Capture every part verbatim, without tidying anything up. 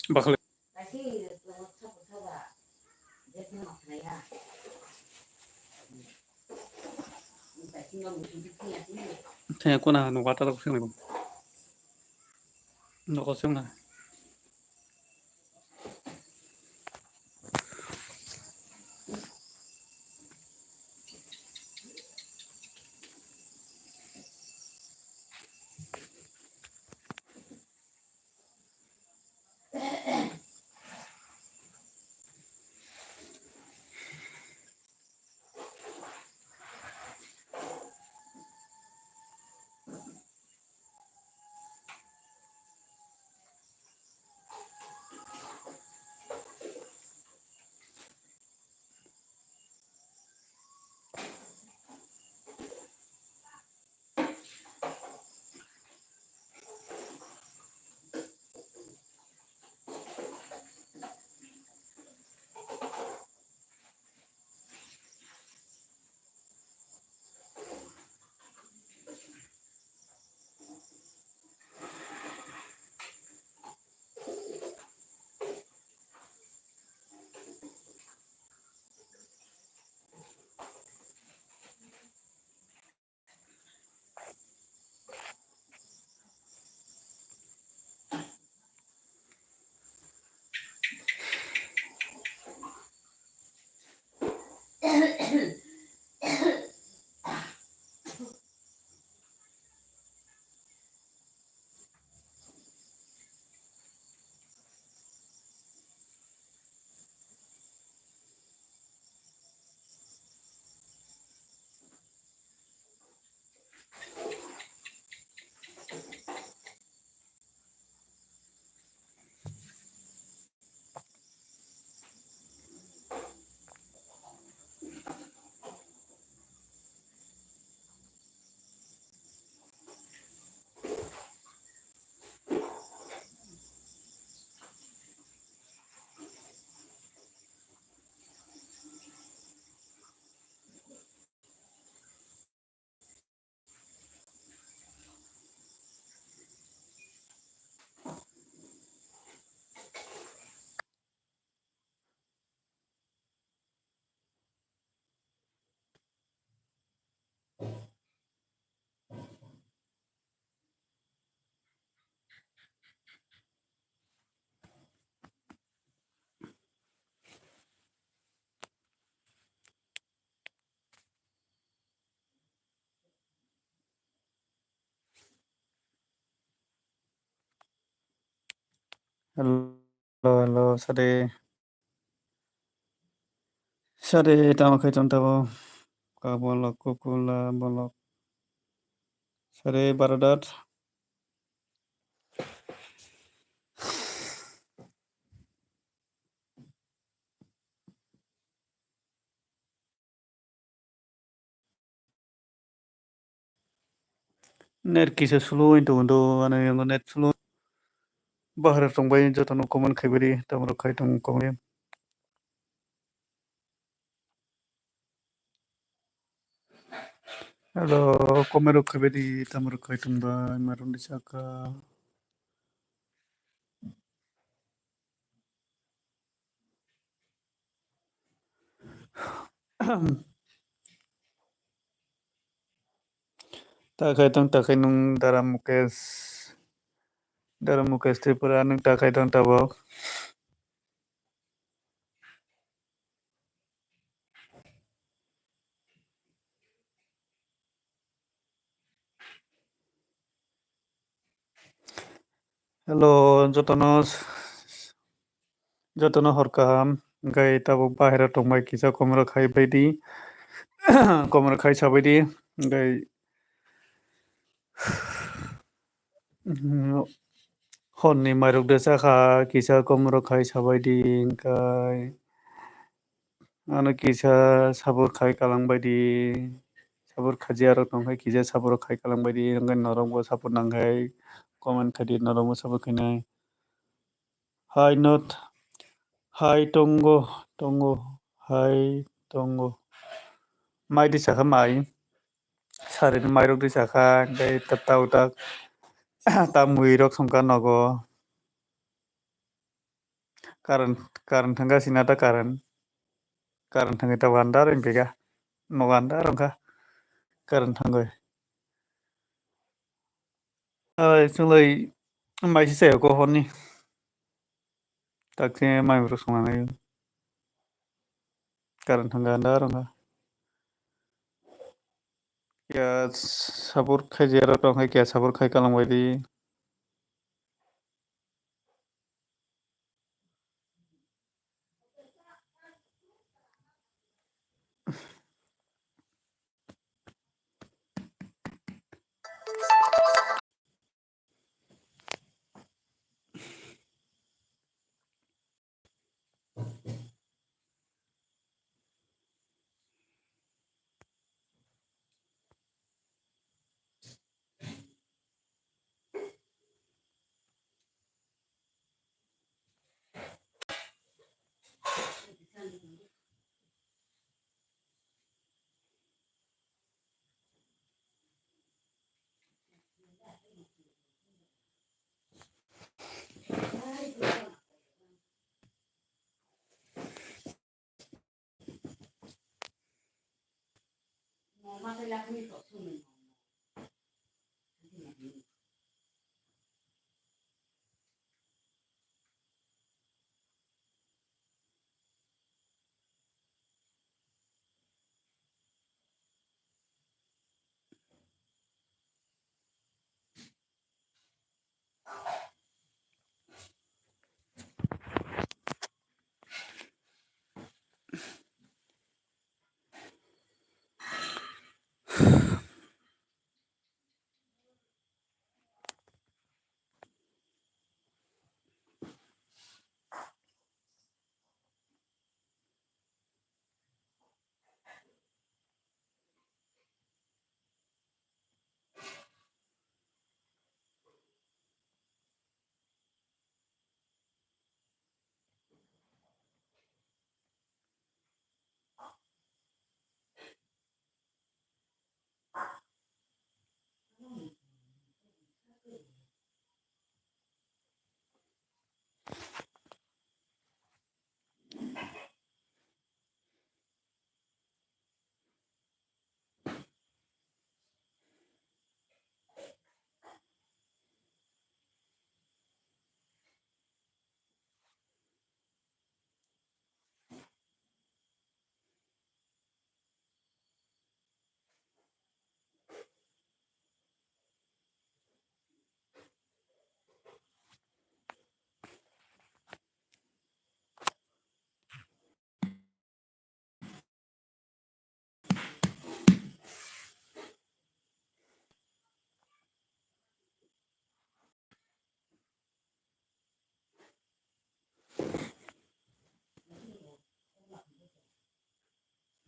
Bakhle. Thaya kuna no wata da kusung lebo. No kusung na. Hello, hello, sade. Sade, tamo khai tong tabo. Ka bolok, kukula, bolok. Sade, Baradat. Net kisa slow wng tongo do, ano yango net slow. Bahar tongbai jotono comment khaibai di, tamo rok khai tong comment. Hello, comment rok khaibai di, tamo rok khai tong bai, marun di saka. Takhai tong takhai nung Dara Mukesh. Dara Mukesh Tripura nung takhai tong tabok. Hello, jotono, jotono hor kaham. Hingke tabuk bahira tongbai kisa komoro khai baidi, komoro khai sabaidi. Hingke horni mairok de chakha kisa komoro khai sabaidi, hingke ano kisa sabur khai kalang baidi, sabur khajiya rok tongkha kisa sabur khai kalang baidi, hingke norok bo sabur nangkhai comment khaidi, norok bo sabur khainai. Hai not, hai tongo, tongo, hai tongo. Mai di sakha mai, sari ni mairok di sakha, hingke ta, ta, ta, ta mui rok songkha nogo. Current, current thangkha sinata current. Current thangwi ta andar wngkha. Nogo andar wngkha. Current thangwi. Ai, chwngwi maisi chai kok horni. Takhe mai bwrwi songna nai. Current thangkha andar wngkha. Kya support khai jera tong hai kya support khai kalang bai di.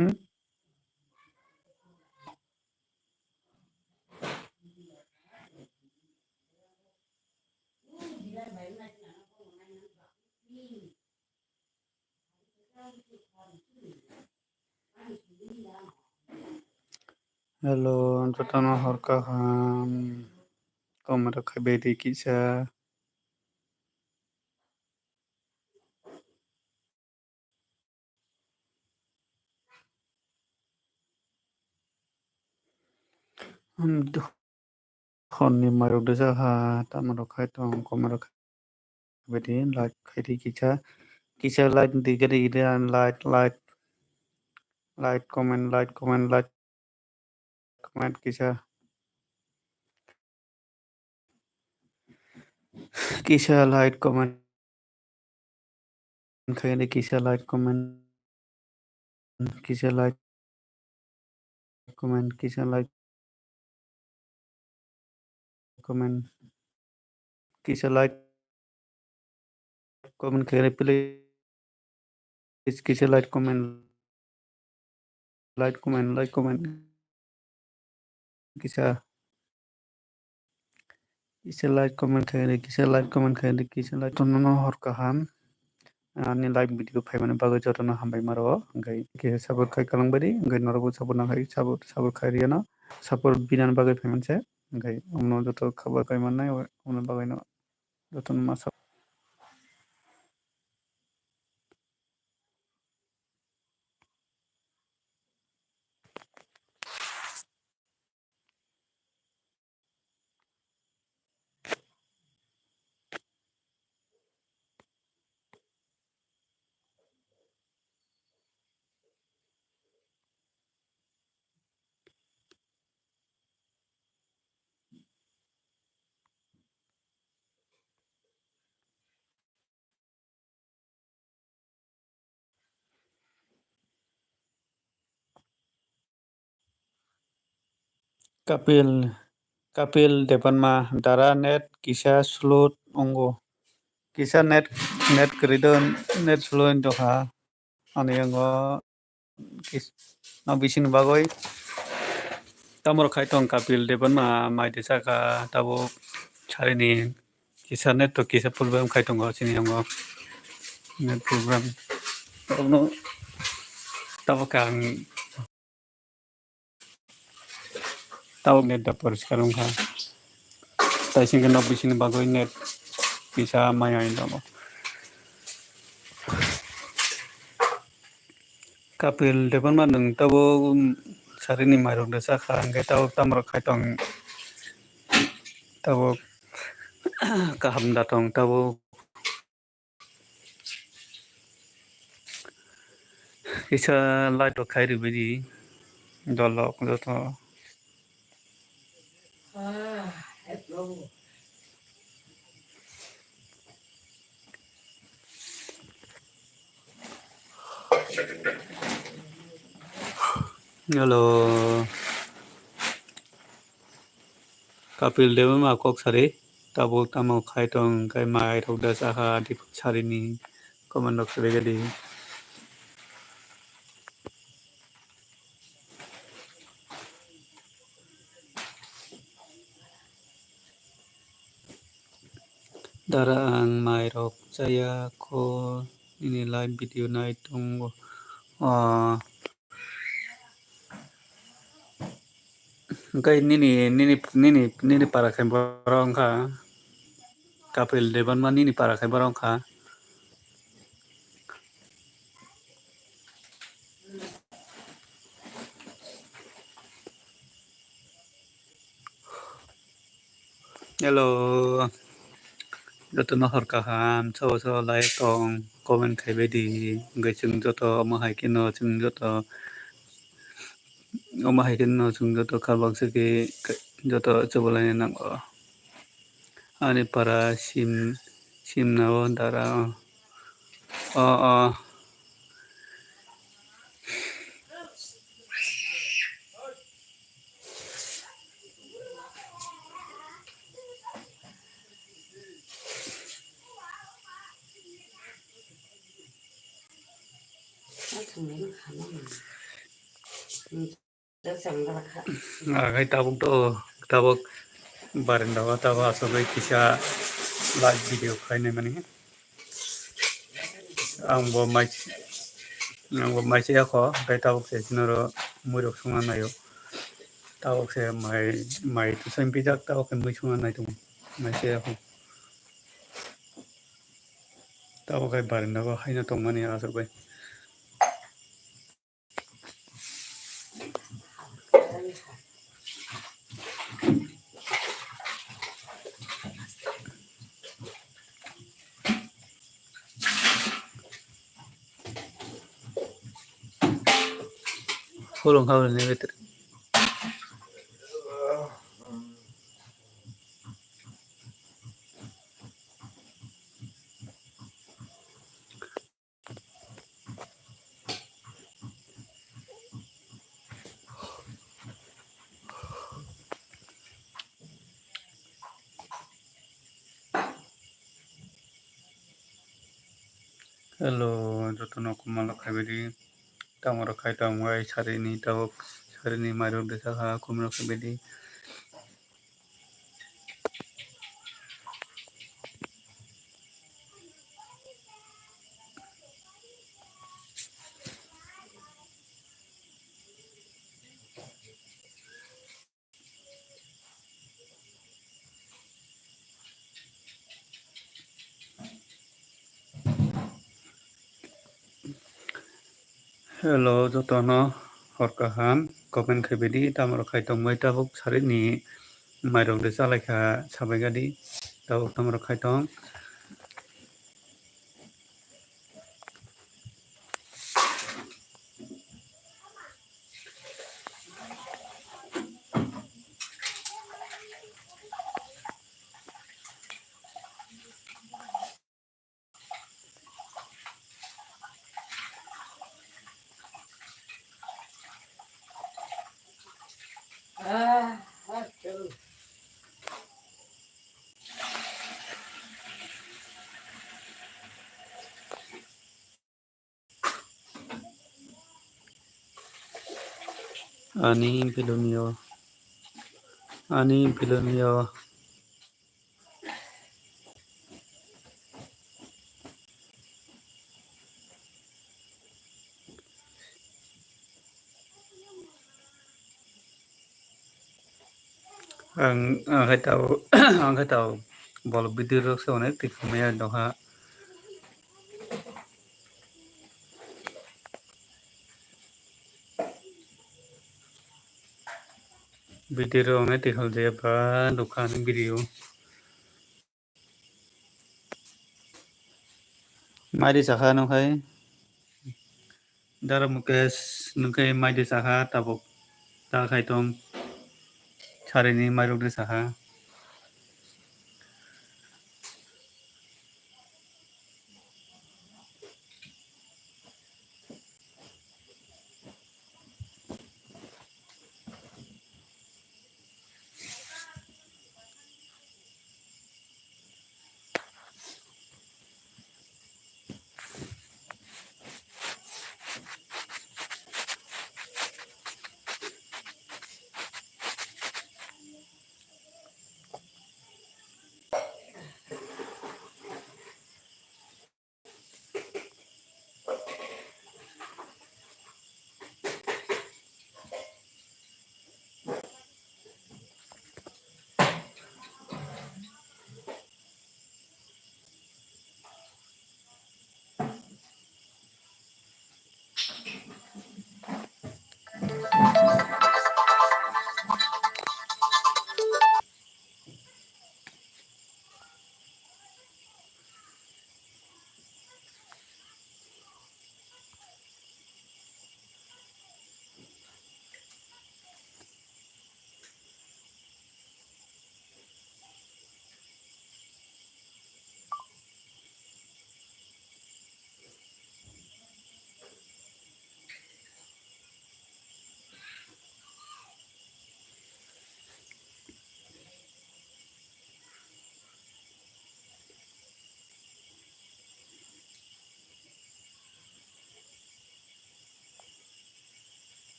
Hmm? Hello, jotono hor kaham. Comment rok khai bai di kisa. Honni mairok desa ha, tamo rok khai tong, comment rok khai di, like khai di kisa, kisa like di gari gari an like, like, like, comment, like, comment, like, comment kisa, kisa like, comment. Khaina kisa like, comment, kisa like, comment, kisa like, comment, kisa like, comment khaina please, kisa like, comment, like, comment, like, comment. Kisa, kisa like, comment khai di, kisa like, comment khai di, kisa like. Jotono no hor kaham. Ani live video phaimani bagwi jotono hambai maro. Hwnkhe kisa support khai kalang bai di, hwnkhe norokbo support nang khai, support, support khai riyano. Support binani bagwi phaimanse. Hwnkhe omno joto khabar khai mannai, omno bagwino jotono ma support. Kapil, Kapil Debbarma, dara net kisa slow wngo. Kisa net, net kwrwi do, net slow wng tongkha. Ani yango kis-, no bisini bagwi. Tamoro khai tong Kapil Debbarma mai de saka tabuk sarini kisa net to kisa problem khai tongo chini yango. Net problem. Tabukno, tabuk ang Tabuk net da poriskar wngkha. Tai singkhe nok bisingni bagwi net kisa maya wng tongo. Kapil Debbarma nwng tabuk sarini mairok da chakha, hwnkhe tabuk tamrok khai tong, tabuk kaham da tong tabuk. Kisa light rok khai rwbaidi dolok joto. Hello. Kapil Debbarma kok sari, tabuk tamo khai tong, hwnkhe mai rok da chakha, diphu sarini comment rok swbaikha di. Dara ang mai rok chaya kho, nini live video nai tongo. Ah. Hwnkhe nini, nini, nini, nini para khe borok wngkha, Kapil Debbarma nini para khe borok wngkha. Hello. Jotono hor kaham, sobo sobo lai tong, comment khaibai di. Hwnkhe chwng joto omo hai kheno chwng joto, omo hai kheno chwng joto khabang se khe joto chobolaina nango. Ani para sim, simna o dara o. O, o. Akhai tabuk do, tabuk barenda o tabuk asogwi kisa live video khainai mani. Ang bo mai, ang bo mai chaya kho, hwnkhe tabuk se chini oro mui rok songna naio. Tabuk se mai, mai twsai pijak, tabuk khe mui songna nai tongo, mai chaya kho. Tabuk khe barenda o haino tongmani asogwi. Folong kha ni better. Hello, jotono kumalo khaibidi. Tamoro khai tongbai sarini tabuk sarini mairok de sakha kumalo khaibidi. Hello, jotono hor kaham, comment khaibidi, tamoro khai tongbai tabuk sarini mairok de chalaikha sabaikha di, tabuk tamoro khai tong. Ani pilonio. Ani pilonio. Ang, ang khe tao, ang khe tao bol video rok se onek tikmaya doha. Video rok onek tikhal je ba dukha ani video. Maidi sakha nung khai. Dara Mukesh nung khai maidi sakha tabuk. Ta khai tong. Sarini mairok de sakha.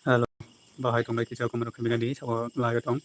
Hello, bahai tongbai kisa kumaro khamina di, sabo laiga tong.